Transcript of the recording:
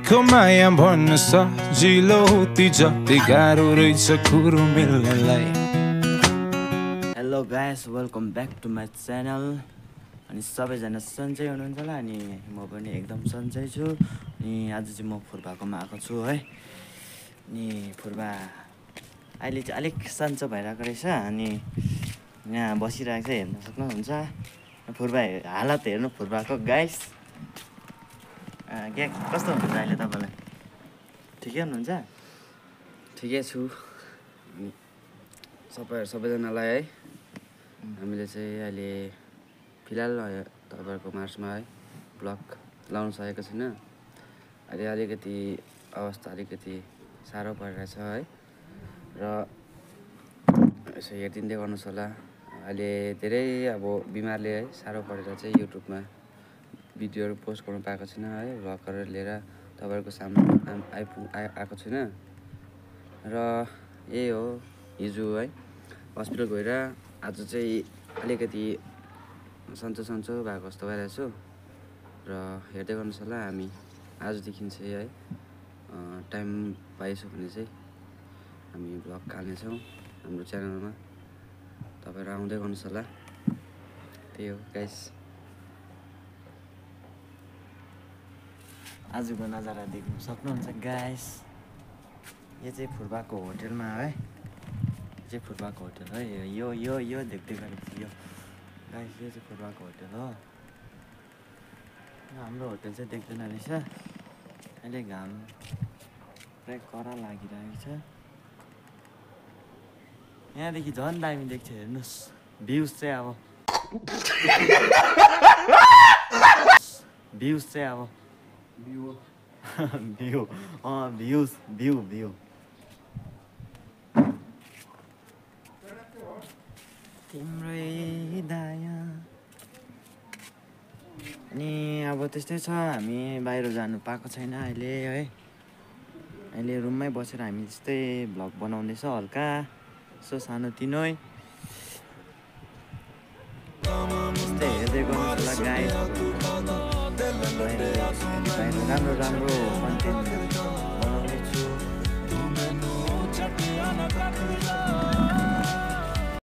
तिमीको माया भन्न सजिलो ती जति गाह्रो रहेछ कुरो मिल्नलाई। Hello guys, welcome back to my channel. अनि सबैजना सन्चै हुनुहुन्छ होला। अनि म पनि एकदम सन्चै छु। अनि आज चाहिँ म फुर्बाकोमा आएको छु है। अनि फुर्बा अहिले चाहिँ अलिक सन्चो भइरहेको रहेछ। अनि यहाँ बसिरहेको चाहिँ हेर्न सक्नुहुन्छ। फुर्बा हालत हेर्नु फुर्बाको गाइस। के कस्तो हुनुहुन्छ अहिले तपाईँलाई? ठिकै हुनुहुन्छ? ठिकै छु। अनि सबैजनालाई है हामीले चाहिँ अहिले फिलहाल तपाईँहरूको मार्चमा है ब्लग लाउन सकेको छैन। अहिले अलिकति अवस्था अलिकति साह्रो परिरहेछ है। र यसो हेरिदिँदै गर्नुहोस् होला। अहिले धेरै अब बिमारले है साह्रो परेर चाहिँ युट्युबमा भिडियोहरू पोस्ट गर्नु पाएको छैन है। भ्लगहरू लिएर तपाईँहरूको सामु आएको छैन। र यही हो, हिजो है हस्पिटल गएर आज चाहिँ अलिकति सन्चो भएको जस्तो भइरहेको छु। र हेर्दै गर्नुहोस् होला। हामी आजदेखि चाहिँ है टाइम पाइसक्यो भने चाहिँ हामी भ्लग हाल्नेछौँ हाम्रो च्यानलमा। तपाईँहरू आउँदै गर्नुहोस् होला। त्यही हो गाइस। आजको नजारा देख्नु सक्नुहुन्छ गाइस। यो चाहिँ फुर्बाको होटेलमा है। यो चाहिँ फुर्बाको होटेल है। यो देख्दै गरेको यो गाइस, यो चाहिँ फुर्बाको होटेल हो। हाम्रो होटेल चाहिँ देख्दैन रहेछ। अहिले घाम पुरै कडा लागिरहेको छ। यहाँदेखि झन् दामी देख्छ हेर्नुहोस्। भ्युज चाहिँ अब भ्युज चाहिँ अब भ्यू तिम्रै दया। अनि अब त्यस्तै छ। हामी बाहिर जानु पाएको छैन अहिले है। अहिले रुममै बसेर हामी त्यस्तै भ्लग बनाउँदैछ हल्का यसो सानोतिनो। त्यस्तै हेर्दै गर्नुहोस् होला गाइस। बाहिर राम्रो कन्टेन्ट